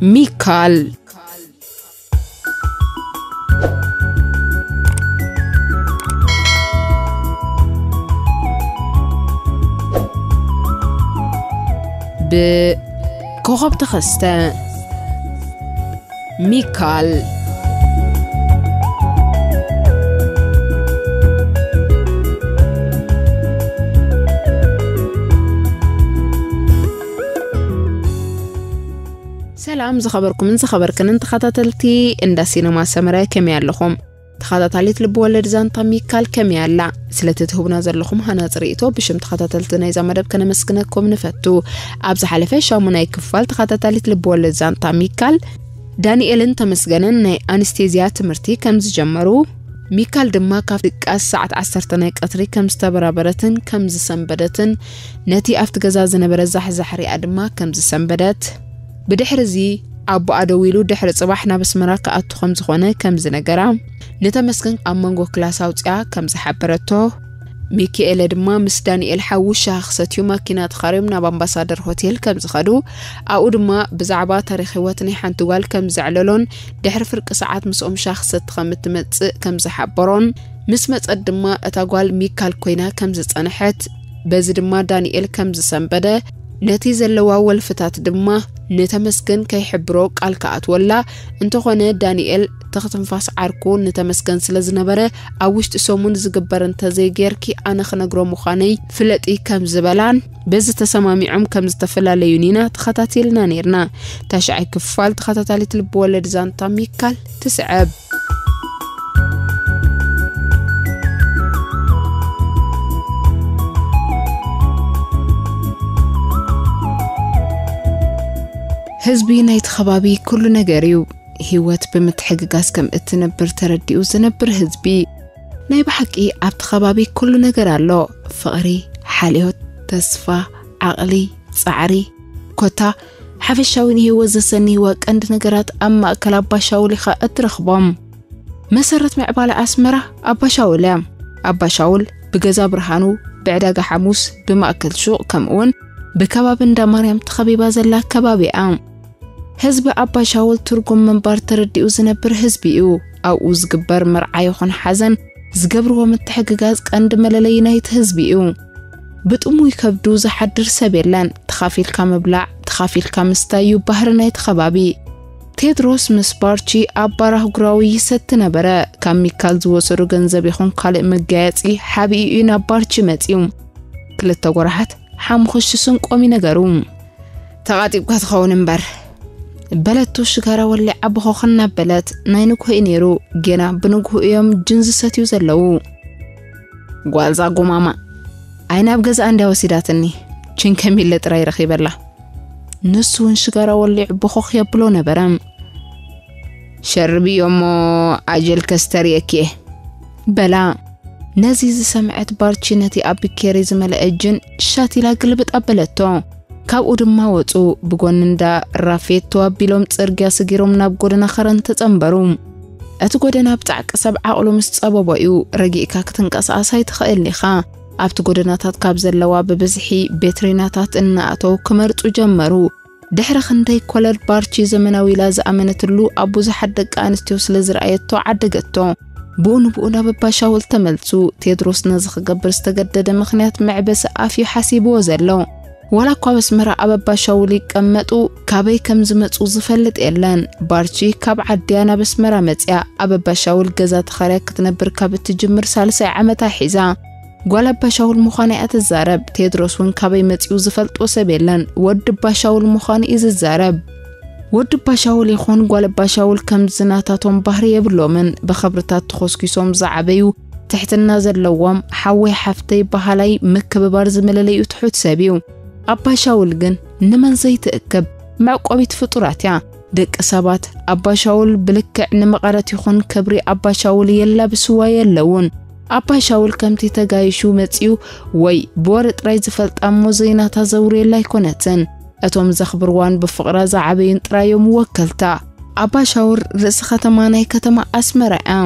ሚካል። ብኮኸብ ተኸስተ። ሚካል። ሰላም ዝኸበርኩምን ዝኸበርክንን ተኸታተልቲ እንዳ ሲነማ ሰመረ፣ ከመይ ኣለኹም? ተኸታታሊት ልብ ወለድ ዛንታ ሚካል ከመይ ኣላ? ስለቲ ትህቡና ዘለኹም ሃናጺ ርእይቶ ብሽም ተኸታተልቲ ናይዛ መደብ ከነመስግነኩም ንፈቱ። ኣብ ዝሓለፈ ሻሙናይ ክፋል ተኸታታሊት ልብ ወለድ ዛንታ ሚካል፣ ዳንኤልን ተመስገንን ናይ ኣንስቴዝያ ትምህርቲ ከም ዝጀመሩ፣ ሚካል ድማ ካብ ድቃስ ሰዓት ዓሰርተ ናይ ቀትሪ ከም ዝተበራበረትን ከም ዝሰንበደትን፣ ነቲ ኣብቲ ገዛ ዝነበረ ዛሕዛሕ ሪኣ ድማ ከም ዝሰንበደት፣ ብድሕርዚ ኣቦኣ ደዊሉ ድሕሪ ጽባሕ ናብ ኣስመራ ክኣቱ ከም ዝኾነ ከም ዝነገራ፣ ንተመስገን ኣብ መንጎ ክላስ ኣውጽኣ ከም ዝሓበረቶ፣ ሚኪኤለ ድማ ምስ ዳንኤል ሓዉ ሻሂ ክሰትዩ ማኪና ተኻርዮም ናብ ኣምባሳደር ሆቴል ከም ዝኸዱ፣ ኣብኡ ድማ ብዛዕባ ታሪኽ ህይወት ናይ ሓንቲ ጓል ከም ዘዕለሎን ድሕሪ ፍርቂ ሰዓት ምስኦም ሻሂ ክሰቲ ከም እትመጽእ ከም ዝሓበሮን፣ ምስ መጸት ድማ እታ ጓል ሚካል ኮይና ከም ዝጸንሐት፣ በዚ ድማ ዳንኤል ከም ዝሰንበደ፣ ነቲ ዘለዋ ወልፍታት ድማ ንተመስገን ከይሕብሮ ቃል ክኣትወላ፣ እንተኾነ ዳንኤል ትኽ ትንፋስ ዓርኩ ንተመስገን ስለ ዝነበረ፣ ኣብ ውሽጢ ሰሙን ዝግበር እንተዘይጌርኪ ኣነ ክነግሮ ምዃነይ ፍለጢ ከም ዝበላን፣ በዚ ተሰማሚዖም ከም ዝተፈላለዩን ኢና ተኸታቲልና ነይርና። ታሽዓይ ክፋል ተኸታታሊት ልብ ወለድ ዛንታ ሚካል ትስዕብ። ህዝቢ ናይቲ ከባቢ ኩሉ ነገር እዩ። ህይወት ብምትሕግጋዝ ከም እትነብር ተረዲኡ ዝነብር ህዝቢ። ናይ ብሓቂ ኣብቲ ከባቢ ኩሉ ነገር ኣሎ። ፍቕሪ፣ ሓልዮት፣ ተስፋ፣ ዓቕሊ፣ ጻዕሪ፣ ኮታ ሓፈሻዊ ንህይወት ዘሰንይዋ ቀንዲ ነገራት ኣብ ማእከል ኣባሻውል ኢኻ እትረኽቦም። መሰረት ምዕባለ ኣስመራ ኣባሻውል እያ። ኣባሻውል ብገዛ ብርሃኑ፣ ብዕዳጋ ሓሙስ፣ ብማእከል ሹቕ፣ ከምኡውን ብከባቢ እንዳ ማርያም ተኸቢባ ዘላ ከባቢ እያ። ህዝቢ ኣባሻውል ትርጉም ምንባር ተረዲኡ ዝነብር ህዝቢ እዩ። ኣብኡ ዝግበር መርዓ ይኹን ሓዘን ዝገብርዎ ምትሕግጋዝ ቀንዲ መለለዪ ናይቲ ህዝቢ እዩ። ብጥሙይ ከብዱ ዝሓድር ሰብ የለን። ተኻፊልካ ምብላዕ፣ ተኻፊልካ ምስታይ እዩ ባህሪ ናይቲ ከባቢ። ቴድሮስ ምስ ባርቺ ኣብ ባር ኣህጉራዊ ይሰቲ ነበረ። ካብ ሚካል ዝወሰዶ ገንዘብ ይኹን ካልእ መጋየጺ ሓቢኡ እዩ ናብ ባርቺ መጺኡ። ክልተ ጎራሓት ሓሙኽሽቲ ስንቆም ይነገሩ። ተቓጢብካ ትኸውን እምበር፣ በለቶ ሽጋራ ወሊዓ ብኾኽ እናበለት። ናይ ንግሆ እዩ ነይሩ። ጌና ብንግሆ እዮም ጅን ዝሰትዩ ዘለዉ። ጓልዛ ጎማማ፣ ኣይ ናብ ገዛኣ እንድያ ወሲዳትኒ፣ ቺን ከሚለ ጥራይ ረኺበላ። ንሱ እውን ሽጋራ ወሊዑ ብኾኽ የብሎ ነበረ። ሸርብዮ እሞ ኣጀል ከስተርእየኪ እየ። በላ። ነዚ ዝሰምዐት ባርቺ ነቲ ኣብ ብኬሪ ዝመልአ ጅን ሻት ኢላ ግልብጥ ኣበለቶ። ካብኡ ድማ ወጹ። ብጎኒ እንዳ ራፌቶ ኣቢሎም ጽርግያ ስጊሮም ናብ ጎደና ከረን ተጸንበሩ። እቲ ጎደና ብጻዕቂ ሰብ ዓቕሉ ምስ ጸበቦ እዩ። ረጊእካ ክትንቀሳቐስ ኣይትኽእልን ኢኻ። ኣብቲ ጎደናታት ካብ ዘለዋ ብብዝሒ ቤትሪናታት እናኣተው ክመርጹ ጀመሩ። ድሕሪ ክንደይ ኮለል ባርቺ ዘመናዊ ኢላ ዝኣመነትሉ ኣብ ብዙሓት ደቂ ኣንስትዮ ስለ ዝረኣየቶ ዓደገቶ። ብኡ ንብኡ ናብ ኣባሻውል ተመልሱ። ቴድሮስ ነዚ ክገብር ዝተገደደ ምኽንያት መዕበሲ ኣፍ እዩ ሓሲብዎ ዘሎ። ዋላ እኳ ኣብ ኣስመራ ኣብ ኣባሻውል ይቀመጡ፣ ካበይ ከም ዝመጹ ዝፈልጥ የለን። ባርቺ ካብ ዓድያ ናብ ኣስመራ መጽያ ኣብ ኣባሻውል ገዛ ተኻርያ ክትነብር ካብ እትጅምር ሳልሳይ ዓመታ ሒዛ። ጓል ኣባሻውል ምዃና እያ ትዛረብ። ቴድሮስ እውን ካበይ መጺኡ ዝፈልጦ ሰብ የለን። ወዲ ኣባሻውል ምዃኑ እዩ ዝዛረብ። ወዲ ኣባሻውል ይኹን ጓል ኣባሻውል ከምዚ ናታቶም ባህሪ የብሎምን። ብኸብርታት ተኾስኪሶም ዝዓበዩ፣ ትሕትና ዘለዎም፣ ሓወይ ሓፍተይ በሃላይ፣ ምክብባር ዝመለለዩ ትሑት ሰብ እዩ። ኣባሻውል ግን ንመን ዘይትእክብ መዕቆቢት ፍጡራት እያ። ደቂ ሰባት ኣባሻውል ብልክዕ ንመቐረት ይኹን ክብሪ ኣባሻውል የላብስዋ የለውን። ኣባሻውል ከምቲ ተጋይሹ መጺኡ ወይ ብወረ ጥራይ ዝፈልጣ እሞ ዘይናታ ዘውርየላ ኣይኮነትን። እቶም ዘኽብርዋን ብፍቕራ ዝዓበዩን ጥራይ እዮም ወከልታ። ኣባሻውል ርእሲ ከተማ ናይ ከተማ ኣስመራ እያ።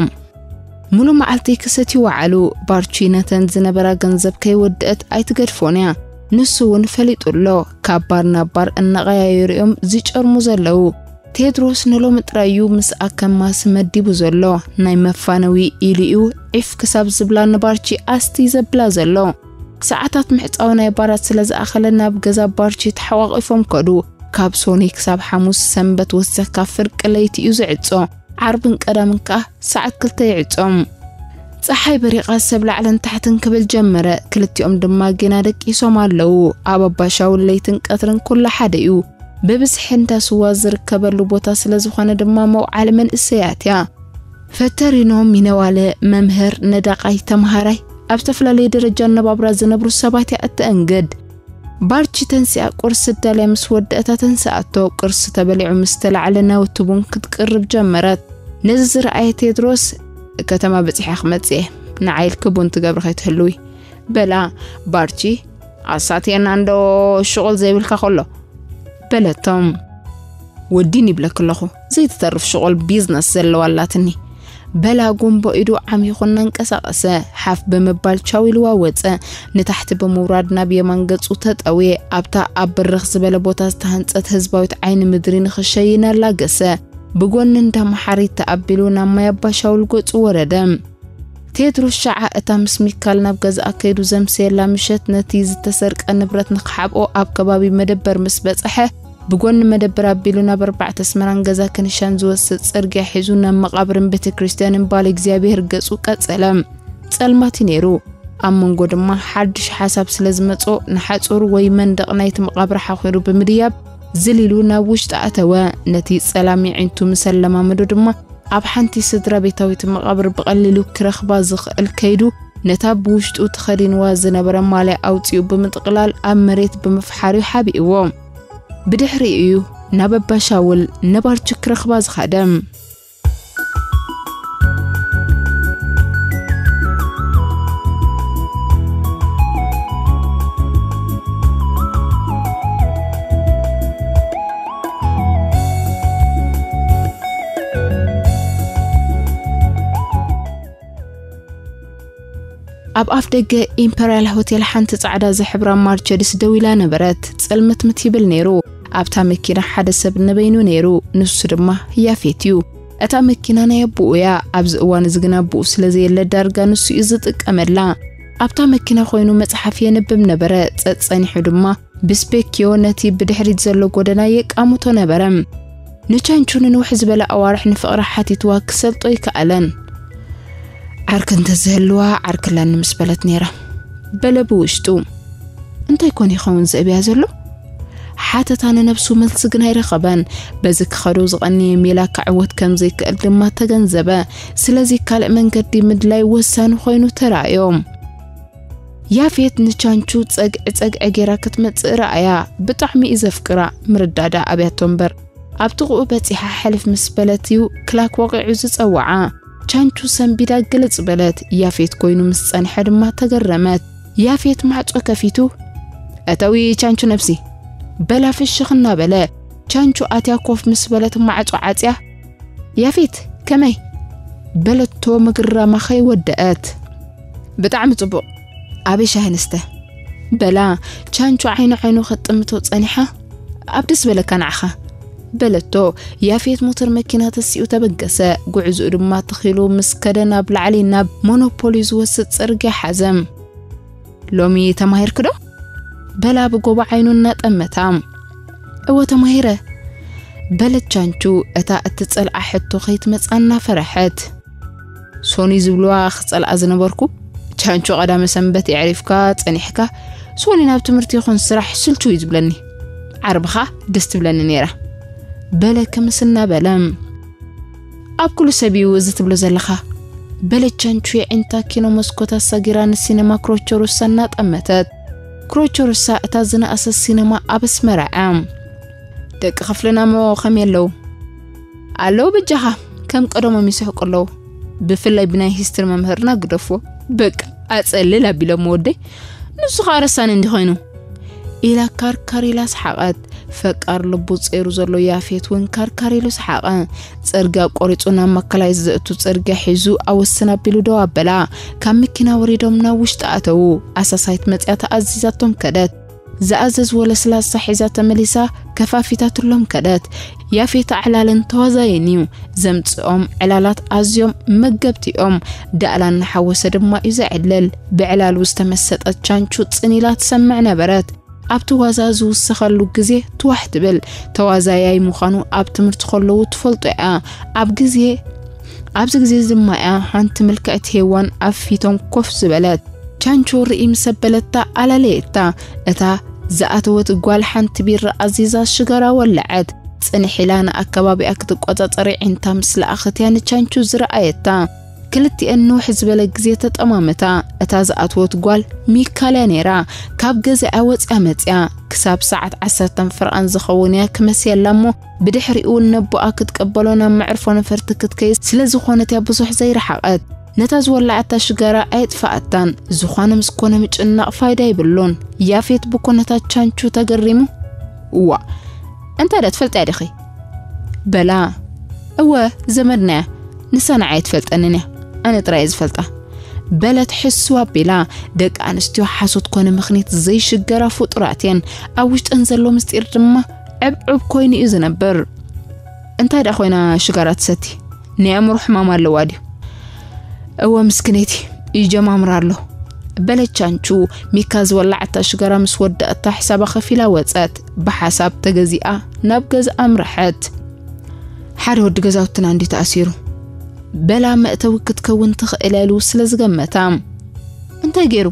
ሙሉ መዓልቲ ክሰትዩ ወዓሉ። ባርቺ ነተን ዝነበራ ገንዘብ ከይወድአት ኣይትገድፎን እያ። ንሱ እውን ፈሊጡ ኣሎ። ካብ ባር ናብ ባር እናቐያየሩ እዮም ዝጨርሙ ዘለዉ። ቴድሮስ ንሎሚ ጥራይ እዩ ምስ ኣከማሲ መዲቡ ዘሎ። ናይ መፋነዊ ኢሉ እዩ ዒፍ ክሳብ ዝብላ ንባርቺ ኣስቲ ዘብላ ዘሎ። ሰዓታት ምሕጻው ናይ ባራት ስለ ዝኣኸለ ናብ ገዛ ባርቺ ተሓቋቒፎም ከዱ። ካብ ሶኒ ክሳብ ሓሙስ ሰንበት ወሰካ ፍርቂ ለይቲ እዩ ዝዕጾ። ዓርብን ቀዳምን ከኣ ሰዓት ክልተ ይዕጾም። ጸሓይ በሪቓ ሰብ ላዕልን ታሕትን ክብል ጀመረ። ክልቲኦም ድማ ጌና ደቂሶም ኣለዉ። ኣብ ኣባሻውል ለይትን ቀትርን ኩሉ ሓደ እዩ። ብብዝሒ እንዳ ስዋ ዝርከበሉ ቦታ ስለ ዝኾነ ድማ መውዓሊ መንእሰያት እያ። ፈተሪኖ፣ ሚነዋለ፣ መምህር፣ ነዳቓይ፣ ተምሃራይ፣ ኣብ ዝተፈላለየ ደረጃ ኣነባብራ ዝነብሩ ሰባት እያ እተእንግድ። ባርቺ ተንሲኣ ቁርሲ ዳልያ ምስ ወደእታ ተንስኣቶ። ቁርሲ ተበሊዑ ምስ ተላዕለ ናውቲ ቡን ክትቅርብ ጀመረት። ነዚ ዝረኣየ ቴድሮስ፣ "ከተማ በጺሐ ክመጽእ እየ፣ ንዓይ ኢልኪ ቡን ትገብሪ ከይትህልዊ?" በላ። ባርቺ፣ "ኣሳትየና እንዶ ሽቑል ዘይብልካ ከሎ?" በለቶም። "ወዲን ይብለኪ ኣለኹ፣ ዘይትተርፍ ሽቑል ቢዝነስ ዘለዋ ኣላትኒ።" በላ ጉንቦ ኢዱ ዓሚኹ እናንቀሳቐሰ፣ ሓፍ ብምባል ቻው ኢልዋ ወጸ። ንታሕቲ ብምውራድ ናብ የማን ገጹ ተጠውየ። ኣብታ ኣብ ብርኽ ዝበለ ቦታ ዝተሃንጸት ህዝባዊት ዓይኒ ምድሪ ንኽሸይን ኣላገሰ። ብጎኒ እንዳ መሓሪት ተኣቢሉ ናብ ማይ ኣባሻውል ገጹ ወረደ። ቴድሮስ ሸዓ እታ ምስ ሚካል ናብ ገዛኣ ከይዱ ዘምሰየላ ምሸት ነቲ ዝተሰርቀ ንብረት ንኽሓብኦ ኣብ ከባቢ መደበር ምስ በጽሐ፣ ብጎኒ መደበር ኣቢሉ ናብ ኣርባዕተ ኣስመራን ገዛ ከንሻን ዝወስድ ጽርግያ ሒዙ ናብ መቓብርን ቤተ ክርስቲያንን ባለ እግዚኣብሔር ገጹ ቀጸለ። ጸልማት እዩ ነይሩ። ኣብ መንጎ ድማ ሓድሽ ሓሳብ ስለ ዝመጾ፣ ንሓጹር ወይ መንደቕ ናይቲ መቓብር ሓኺሩ ብምድያብ፣ ዝሊሉ ናብ ውሽጢ ኣተወ። ነቲ ጸላም የዒንቱ ምስ ኣለማመዶ ድማ፣ ኣብ ሓንቲ ስድራ ቤታዊት መቓብር ብቐሊሉ ክረኽባ ዝኽእል ከይዱ፣ ነታ ብውሽጡ ተኸዲንዋ ዝነበረ ማልያ ኣውጺኡ ብምጥቕላል ኣብ መሬት ብምፍሓር እዩ ሓቢእዎ። ብድሕሪኡ እዩ ናብ ኣባ ሻውል ነባርቹ ክረኽባ ዝኸደ። ኣብ ኣፍ ደገ ኢምፐርያል ሆቴል ሓንቲ ጻዕዳ ዝሕብራ ማርቸዲስ ደው ኢላ ነበረት። ጸልመትምት ይብል ነይሩ። ኣብታ መኪና ሓደ ሰብ ንበይኑ ነይሩ፣ ንሱ ድማ ያፌት እዩ። እታ መኪና ናይ ኣቦኡ እያ። ኣብዚ እዋን እዚ ግን ኣቦኡ ስለ ዘየለ ዳርጋ ንሱ እዩ ዝጥቀመላ። ኣብታ መኪና ኮይኑ መጽሓፍ የንብብ ነበረ። ጸጸኒሑ ድማ ብስፔክዮ ነቲ ብድሕሪት ዘሎ ጎደና የቃምቶ ነበረ። ንቻንቹ ንንውሕ ዝበለ ኣዋርሕ ንፍቕራ ሓቲትዋ ክሰልጦ ኣይከኣለን። "ዓርኪ እንተዝህልዋ ዓርክላኒ ምስ በለት ነይራ" በለ ብውሽጡ። "እንታይ ኮን ይኸውን ዘእብያ ዘሎ?" ሓተታ ንነብሱ መልሲ ግን ኣይረኸበን። በዚ ክኸዶ ዝቐነየ ሜላ ክዕወት ከም ዘይክእል ድማ ተገንዘበ። ስለዚ ካልእ መንገዲ ምድላይ ወሳኒ ኮይኑ ተራእዮ። ያፌት ንቻንቹ ጸግዒ ጸግዒ ጌራ ክትመጽእ ረኣያ። ብጣዕሚ እዩ ዘፍቅራ። ምርዳዳ ኣብያቶ እምበር። ኣብ ጥቕኡ በጺሓ ሕልፍ ምስ በለት እዩ ክላክ ወቒዑ ዝጸውዓ። ቻንቹ ሰንቢዳ ግልጽ በለት። ያፌት ኮይኑ ምስ ጸንሐ ድማ ተገረመት። ያፌት ማዕጾ ከፊቱ፣ "እተዊ ቻንቹ ነብሲ" በላ ፍሽኽ እናበለ። ቻንቹ ኣትያ ኮፍ ምስ በለት ማዕጾ ዓጽያ፣ "ያፌት፣ ከመይ?" በለቶ ምግራማ ከይወደአት። "ብጣዕሚ ጽቡቕ፣ ኣበይ ሻሂ ንስተ?" በላ። ቻንቹ ዓይኒ ዓይኑ ከጥምቶ ጸኒሓ፣ "ኣብ ደስ በለካ ንዓኻ" በለቶ። ያፌት ሞተር መኪና ተሲኡ ተበገሰ። ጉዕዝኡ ድማ ተኺሉ ምስ ከደ ናብ ላዕሊ ናብ ሞኖፖሊ ዝወስድ ጽርግያ ሓዘ። "ሎሚ ተማሂርኪ ዶ?" በላ ብጎቦ ዓይኑ እናጠመታ። "እወ ተማሂረ" በለት ቻንቹ፣ እታ እትጸልኣ ሕቶ ከይትመጻ እናፈረሐት። "ሶኒ ዝብልዋ ክጸልኣ ዝነበርኩ፣ ቻንቹ ቀዳመ ሰንበት የዕሪፍካ ጸኒሕካ፣ ሶኒ ናብ ትምህርቲ ይኹን ስራሕ ስልችው እዩ ዝብለኒ። ዓርብኻ ደስ ትብለኒ ነይራ" በለ ክምስ እናበለ። "ኣብ ኩሉ ሰብ እዩ እዚ ትብሎ ዘለኻ" በለት ቻንቹ የዒንታ ኪኖ መስኮት ኣሳጊራ ንሲነማ ክሮቸሩሳ እናጠመተት። ክሮቸሩሳ እታ ዝነኣሰት ሲነማ ኣብ ኣስመራ እያ። "ደቂ ክፍልናሞ ከመይ ኣለዉ?" "ኣለዉ በጃኻ፣ ከም ቀደሞም ይስሕቁ ኣለዉ። ብፍላይ ብናይ ሂስትሪ መምህርና ግደፎ። በቃ ኣጸልል ኣቢሎሞ ወደይ። ንሱ ኸኣ ረሳኒ እንዲ ኾይኑ" ኢላ ካርካር ኢላ ሰሓቐት። ፈቃር ልቡ ጸይሩ ዘሎ ያፌት እውን ካርካር ኢሉ ሰሓቐ። ጽርግያ ቆሪጹ ናብ ማእከላይ ዘእቱ ጽርግያ ሒዙ ኣወስን ኣቢሉ ደው ኣበላ። ካብ መኪና ወሪዶም ናብ ውሽጢ ኣተዉ። ኣሳሳይት መጽያ ተኣዚዛቶም ከደት። ዝኣዘዝዎ ለስላሳ ሒዛ ተመሊሳ ከፋፊታትሎም ከደት። ያፌት ኣዕላልን ተዋዛይን እዩ። ዘምጽኦም ዕላላት ኣዝዮም መገብቲ እዮም። ዳእላ እናሓወሰ ድማ እዩ ዘዕልል። ብዕላሉ ዝተመሰጠት ቻንቹ ጽን ኢላ ትሰምዕ ነበረት። ኣብቲ ዋዛ ዝውሰኸሉ ግዜ ትዋሕ ትብል። ተዋዛያይ ምዃኑ ኣብ ትምህርቲ ከለዉ ትፈልጦ እያ። ኣብ ግዜ ኣብዚ ግዜ እዚ ድማ እያ ሓንቲ ምልክዕቲ ሄዋን ኣብ ፊቶም ኮፍ ዝበለት። ቻንቹ ርኢ ምስ ኣበለታ ኣላለየታ። እታ ዝኣተወት ጓል ሓንቲ ቢራ ኣዚዛ ሽጋራ ወለዐት። ጽንሕ ኢላ ንኣከባቢኣ ክትቆጻጸር ኣዒንታ ምስ ለኣኸት እያ ንቻንቹ ዝረኣየታ። ክልቲኤን ንውሕ ዝበለ ግዜ ተጠማመታ። እታ ዝኣተወት ጓል ሚካል እያ ነይራ። ካብ ገዛኣ ወጺኣ መጺኣ። ክሳብ ሰዓት ዓሰርተ ፍርቓን ዝኸውን እያ ክመስየላ እሞ ብድሕሪኡ ነቦኣ ክትቀበሎ ናብ መዕርፎ ነፈርቲ ክትከይድ ስለ ዝኾነት እያ ብዙሕ ዘይረሓቐት። ነታ ዝወላዓታ ሽጋራ ኣየጥፍኣታን። ዝኾነ ምስ ኮነ ምጭናቕ ፋይዳ የብሉን። ያፌት ብኮነታት ቻንቹ ተገሪሙ፣ "እዋ፣ እንታይ ዳ ትፈልጥያ ዲኺ?" በላ። "እወ፣ ዘመድና እያ። ንሳ ንዓይ ኣይትፈልጠንን እያ። ኣነ ጥራይ እየ ዝፈልጣ።" በለት ሕስው ኣቢላ። ደቂ ኣንስትዮ ሓሶት ኮነ ምኽኒት ዘይሽገራ ፍጡራት እየን። ኣብ ውሽጠን ዘሎ ምስጢር ድማ ዕብዕብ ኮይኑ እዩ ዝነብር። "እንታይ ደኣ ኮይና ሽጋራ ትሰቲ? ናይ ኣእምሮ ሕማም ኣለዋ ድዩ?" "እወ ምስክነይቲ፣ ይጀማምር ኣሎ።" በለት ቻንቹ። ሚካ ዝወላዓታ ሽጋራ ምስ ወዳእታ ሕሳባ ከፊላ ወጸት። ብሓሳብ ተገዚኣ ናብ ገዛ ኣምረሐት። "ሓደ ወዲ ገዛውትና እንዲ ተኣሲሩ?" በላ መእተዊ ክትከውን ትኽእል ኢሉ ስለ ዝገመታ። "እንታይ ገይሩ?"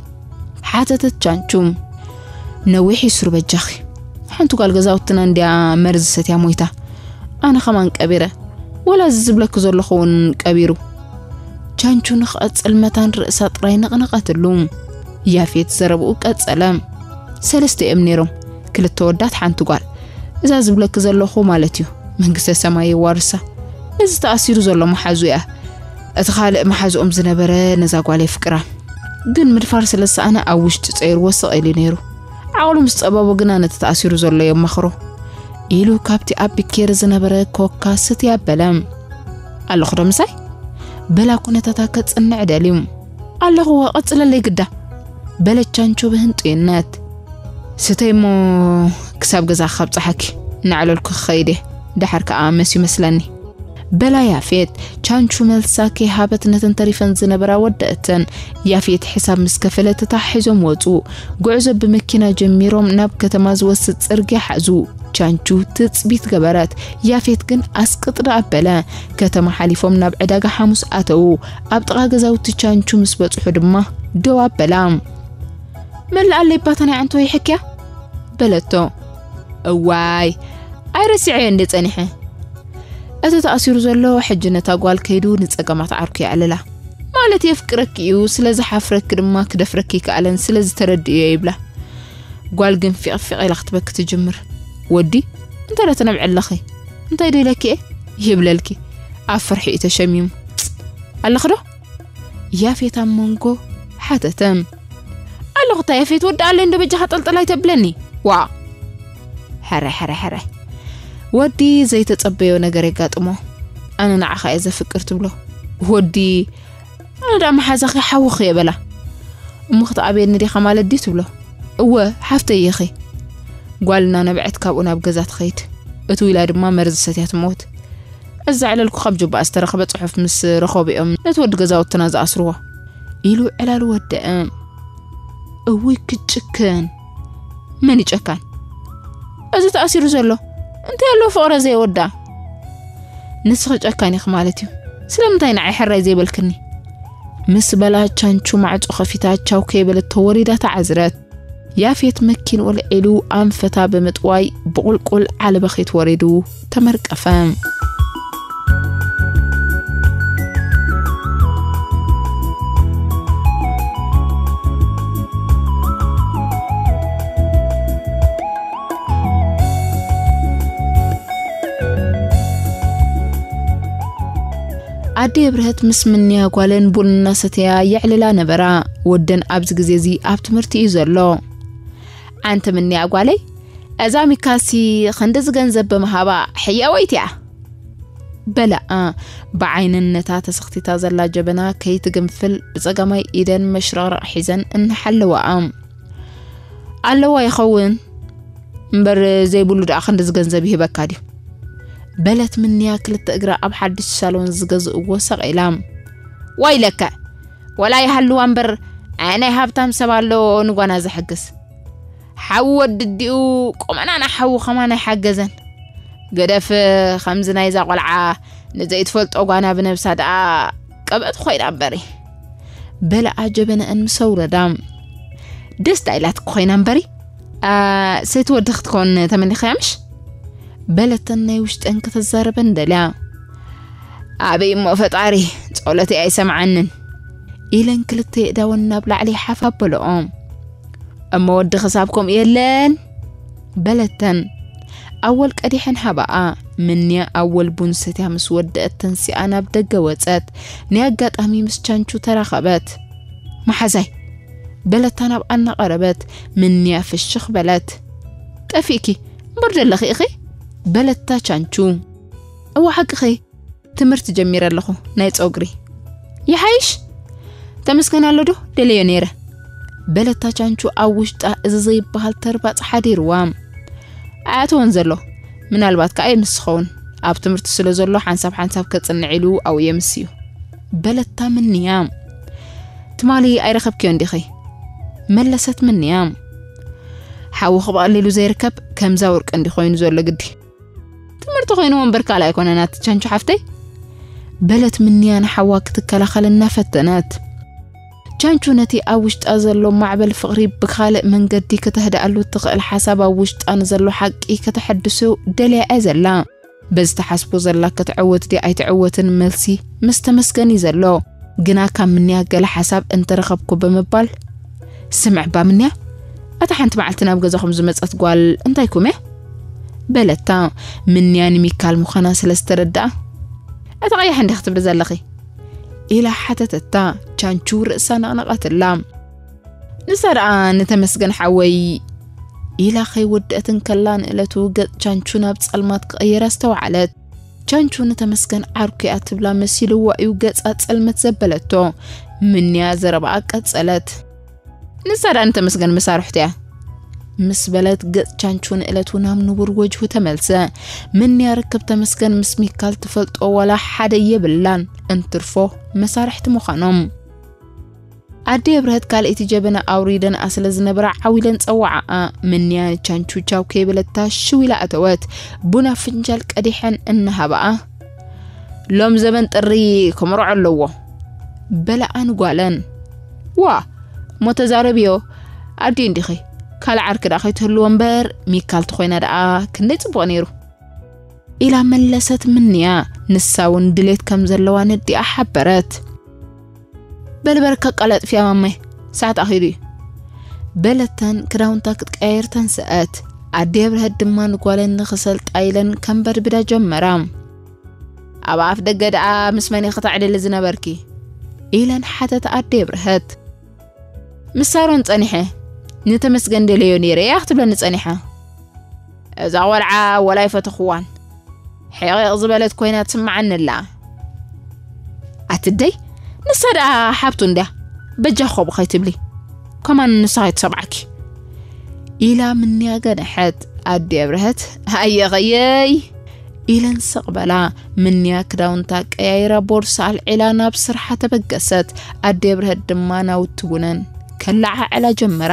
ሓተተት ቻንቹ። "ነዊሕ ይስሩ በጃኺ። ሓንቲ ጓል ገዛውትና እንድያ መርዚ ሰትያ ሞይታ። ኣነ ኸማን ቀቢረ። ወላ እዚ ዝብለኪ ዘለኹ እውን ቀቢሩ።" ቻንቹ ንኽቐጽል መታን ርእሳ ጥራይ ነቕነቐትሉ። ያፌት ዘረብኡ ቀጸለ። "ሰለስተ እዮም ነይሮም፣ ክልተ ወዳት ሓንቲ ጓል። እዛ ዝብለኪ ዘለኹ ማለት እዩ፣ መንግስተ ሰማይ የዋርሳ። እዚ ተኣሲሩ ዘሎ መሓዙ እያ። እቲ ካልእ መሓዝኦም ዝነበረ ነዛ ጓል የፍቅራ። ግን ምድፋር ስለ ዝሰኣነ ኣብ ውሽጢ ጸይርዎ ስቕ ኢሉ ነይሩ። ዓቕሉ ምስ ጸበቦ ግና ነቲ ተኣሲሩ ዘሎ የማኽሮ" ኢሉ ካብቲ ኣብ ቢኬሪ ዝነበረ ኮካ ስትይ ኣበለ። "ኣለኹ ዶ ምሳይ?" በላ ኩነታታ ከጽንዕ ደልዩ። "ኣለኹ፣ ቀጽለለይ ግዳ" በለት ቻንቹ ብህንጡይነት። "ስተይ እሞ ክሳብ ገዛ ካብ ጸሓኪ እናዕለልኩ ክኸይድ እየ፣ ደሓር ከኣ መስዩ መስለኒ" በላ ያፌት። ቻንቹ መልሳ ከይሃበት ነተን ተሪፈን ዝነበራ ወደአተን። ያፌት ሕሳብ ምስ ከፈለ ተታሒዞም ወጹ። ጉዕዞ ብመኪና ጀሚሮም ናብ ከተማ ዝወስድ ጽርግያ ሓዙ። ቻንቹ ትጽቢት ገበረት። ያፌት ግን ኣስቅጥ ደኣ ኣበለ። ከተማ ሓሊፎም ናብ ዕዳጋ ሓሙስ ኣተዉ። ኣብ ጥቓ ገዛውቲ ቻንቹ ምስ በጽሑ ድማ ደው ኣበላ። "መላእ ኣለይ ባታ ናይ ዓንቶ ይሕክያ?" በለቶ። "እዋይ፣ ኣይረሲዐዮ እንደ ጸኒሐ። እቲ ተኣሲሩ ዘሎ ሕጂ ነታ ጓል ከይዱ ንጸገማት ዓርኩ የዕልላ። ማለት የፍቅረኪ እዩ፣ ስለ ዝሓፍረኪ ድማ ክደፍረኪ ይከኣለን፣ ስለ ዝተረድእዮ ይብላ። ጓል ግን ፊቕ ፊቕ ኢላ ክትበኪ ትጅምር። ወዲ፣ እንታይ ዳ ትነብዒ ኣለኺ? እንታይ ዶ ኢለኪ እየ?" ይብለልኪ። ኣብ ፍርሒ እዩ ተሸሚሙ። "ኣለኺ ዶ?" ያፌት ኣብ መንጎ ሓተተ። "ኣለኹ እታ ያፌት፣ ወዲ ኣለይ እንዶ በጃኻ ጠልጠል ኣይተብለኒ። ዋ!" ሕረ፣ ሕረ፣ ሕረ። ወዲ ዘይተጸበዮ ነገር የጋጥሞ። "ኣነ ንዓኻ እየ ዘፍቅር" ትብሎ። ወዲ፣ "ኣነ ደኣ መሓዛኺ ሓውኺ እየ" በላ። "እሞ ክትኣብየኒ ዲኻ ማለት ድዩ?" ትብሎ። "እወ፣ ሓፍተይ ኢኺ።" ጓልና ነብዐት ካብኡ ናብ ገዛ ትኸይድ። እትው ኢላ ድማ መርዚ ሰትያ ትመውት። "እዚ ዘዕለልኩ ካብ ጁባኣ ዝተረኽበ ጽሑፍ ምስ ረኸቡ እዮም ነቲ ወዲ ገዛውትና ዝኣስርዎ" ኢሉ ዕላሉ ወደአ። "እውይ ክጭክን! መን እዩ ጨካን? እዚ ተኣሲሩ ዘሎ እንታይ ኣለዎ ፍቕረ ዘየወዳ? ንስኺ ጨካን ኢኺ ማለት እዩ። ስለምንታይ ንዓይ ሕራይ ዘይበልክኒ?" ምስ በላ ቻንቹ ማዕጾ ከፊታ ቻው ከይበለት ተወሪዳ ተዓዝረት። ያፌት መኪንኡ ኣልዒሉ ኣንፈታ ብምጥዋይ ብቑልቁል ዓለበኺት ወሪዱ ተመርቀፈ። ኣደ የብርሀት ምስ ምንያ ጓለን ቡን እናሰተያ የዕልላ ነበራ። ወደን ኣብዚ ግዜ እዚ ኣብ ትምህርቲ እዩ ዘሎ። "ኣንቲ ምንያ ጓለይ፣ እዛ ሚካሲ ክንድዚ ገንዘብ ብምሃባ ሕያወይቲ እያ" በላኣ። ብዓይነን ነታ ተሰኽቲታ ዘላ ጀበና ከይትግንፍል ብጸጋማይ ኢደን መሽረቕረቕ ሒዘን እናሓለዋኣ። ኣለዋ ይኸውን እምበር፣ ዘይብሉ ደኣ ክንድዚ ገንዘብ ይህበካ ድዩ? በለት ምንያ ክልተ እግራ ኣብ ሓድሽ ሳሎን ዝገዝእዎ ሰቒላ። ወይለከ፣ ወላ ይሃልዋ እምበር፣ ኣየ ናይ ሃብታም ሰብ ኣሎ ንጓና ዘሕግዝ። ሓዊ ወዲ ዲኡ፣ ቆመናና ሓዊ ከማን ኣይሓገዘን። ገደፍ ከምዚ ናይዛ ቆልዓ ንዘይትፈልጦ ጓና ብነብሳ ደኣ ቀበጥ ኮይና እምበሪ። በለኣ ጀበነአን ምስ ኣውረዳ። ደስታ ኢላት ኮይና እምበሪ፣ ኣ፣ ሰይቲ ወዲ ክትኮን ተመኒኸያ ምሽ? በለተን ናይ ውሽጠን ከተዛረበን ደልያ። ኣበይ እሞ ፈጣሪ፣ ጸሎተይ ኣይሰምዓንን። ኢለን ክልተ የእዳወን ናብ ላዕሊ ሓፍ ኣበለኦ። እሞ ወዲ ክሳብ ከምኡ የለን? በለተን። ኣወል ቀዲሐን ሃባኣ፣ ምንያ ኣወል ቡን ሰትያ ምስ ወደአት ተንሲኣ ናብ ደገ ወጸት። ናይ ኣጋጣሚ ምስ ቻንቹ ተራኸበት። መሓዛይ፣ በለታ ናብ ኣናቐረበት። ምንያ ፍሽኽ በለት። ጠፊእኪ እምበር ደለኺ ኢኺ? በለታ ቻንቹ። እዋ ሓቅኺ፣ ትምህርቲ ጀሚረ ኣለኹ ናይ ጸጉሪ። ይሓይሽ? ተመስገን ኣሎ ዶ ደለዮ ነይረ? በለታ ቻንቹ ኣብ ውሽጣ እዚ ዘይበሃል ተርባጽ ሓዲርዋ። ኣያተወን ዘሎ፣ ምናልባት ከኣ የምስ ኸውን። ኣብ ትምህርቲ ስለ ዘሎ ሓንሳብ ሓንሳብ ከጽንዕ ኢሉ ኣብኡ የምስ እዩ። በለታ ምንያ። ትማሊ ኣይረኸብክዮ እንዲኺ? መለሰት ምንያ። ሓዊ ክብቐሊሉ ዘይርከብ ከምዛ ወርቂ እንዲ ኮይኑ ዘሎ ግዲ። ትምህርቲ ኮይኑ ወንበር ካልእ ኣይኮነን ኣቲ ቻንቹ ሓፍተይ። በለት ምንያ ንሓዋ ክትከላኸል እናፈተነት። ቻንቹ ነቲ ኣብ ውሽጣ ዘሎ ማዕበል ፍቕሪ ብኻልእ መንገዲ ከተህድኣሉ እትኽእል ሓሳብ ኣብ ውሽጣ ንዘሎ ሓቂ ከተሐድሶ ደልያ እያ ዘላ። በዚ ትሓስቦ ዘላ ክትዕወት ድያ ኣይትዕወትን መልሲ ምስ ተመስገን እዩ ዘሎ። ግና ካብ ምንያ ገለ ሓሳብ እንተረኸብኩ ብምባል፣ ስምዕ እባ ምንያ፣ እታ ሓንቲ መዓልቲ ናብ ገዛኹም ዝመጸት ጓል እንታይ ኩም እያ? በለታ። ምንያ ንሚካል ምዃና ስለ ዝተረድኣ፣ እታ ቀያሕ እንዲያ ክትብሊ ዘለኺ? ኢላ ሓተተታ። ቻንቹ ርእሳ ነቕነቐትላ። ንሳ ደኣ ንተመስገን ሓወይ ኢላ ከይወደአት እንከላ ንእለቱ ገጽ ቻንቹ ናብ ጸልማት ክቕየር ኣስተውዓለት። ቻንቹ ንተመስገን ዓርኩ እያ ትብላ መሲልዋ እዩ ገጻ ጸልመት ዘበለቶ። ምንያ ዘረባኣ ቀጸለት። ንሳ ደኣ ንተመስገን መሳርሕቱ እያ ምስ በለት ገጽ ቻንቹ ንእለቱ ናብ ንቡር ወጅሁ ተመልሰ። ምንያ ርክብ ተመስገን ምስ ሚካል ትፈልጦ ዋላ ሓደ የብላን፣ እንትርፎ መሳርሕቲ ምዃኖም። ኣደ የብርሀት ካልኣይቲ ጀበና ኣውሪደንኣ ስለ ዝነበራ ዓው ኢለን ጸዋዓኣ። ምንያ ንቻንቹ ቻው ከይበለታ ሽው ኢላ ኣተወት። ቡን ኣብ ፍንጃል ቀዲሐን እናሃባኣ፣ ሎም ዘበን ጥሪ ክምርዖ ኣለዎ በላኣን ጓለን። ዋ እሞ ተዛረብዮ ኣዲ እንዲኺ፣ ካልእ ዓርኪ ደኣ ከይትህልዎ እምበር ሚካል ተኾይና ደኣ ክንደይ ጽቡቕ ነይሩ። ኢላ መለሰት ምንያ። ንሳ እውን ድሌት ከም ዘለዋ ነዲኣ ሓበረት። በልበርከ ቀላጥፍያ ማማይ፣ ሰዓት ኣኺሉ እዩ በለተን። ክዳውንታ ክትቀያየር ተንስአት። ኣደ የብርሀት ድማ ንጓለን ንኽሰልጣ ኢለን ከንበድብዳ ጀመራ። ኣብ ኣፍ ደገ ደኣ ምስ መን ኢኺ ተዕልሊ ዝነበርኪ? ኢለን ሓተት ኣደ የብርሀት። ምስ ሳሮን ጸኒሐ፣ ንተመስገን ደለዮ ነይረ እያ ክትብለኒ ጸኒሓ። እዛ ቆልዓ ወላ ኣይፈተኽዋን። ሕቕቕ ዝበለት ኮይና ትስምዓኒ ኣላ። ኣትደይ፣ ንሳ ደኣ ሓብቱ እንድያ። በጃ ኾቡ ከይትብሊ። ከማን ንሳ ከይትሰምዓኪ። ኢላ ምንያ ገነሐት። ኣዲ ኣብርሀት፣ ኣየኸየይ! ኢለን ስቕ በላ። ምንያ ክዳውንታ ቀያይራ ቦርሳ ኣልዒላ ናብ ስርሓ ተበገሰት። ኣዲ ኣብርሀት ድማ ናውቲ ቡነን ከለዓዕላ ጀመራ።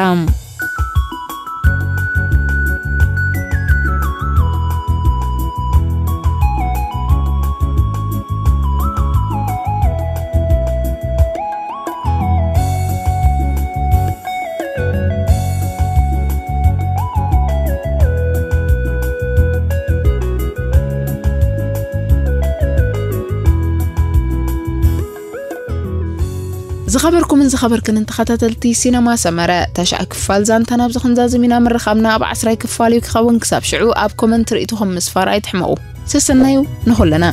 ዝኸበርኩምን ዝኸበርክንን ተኸታተልቲ ሲነማ ሰመረ፣ ተሽዓ ክፋል ዛንታ ናብዚ ክንዛዝም ኢና። ምርኻብና ኣብ ዓስራይ ክፋል እዩ ክኸውን። ክሳብ ሽዑ ኣብ ኮመንት ርእይቶኹም ምስፋር ኣይትሕመቑ። ሰሰናዩ ንኹልና።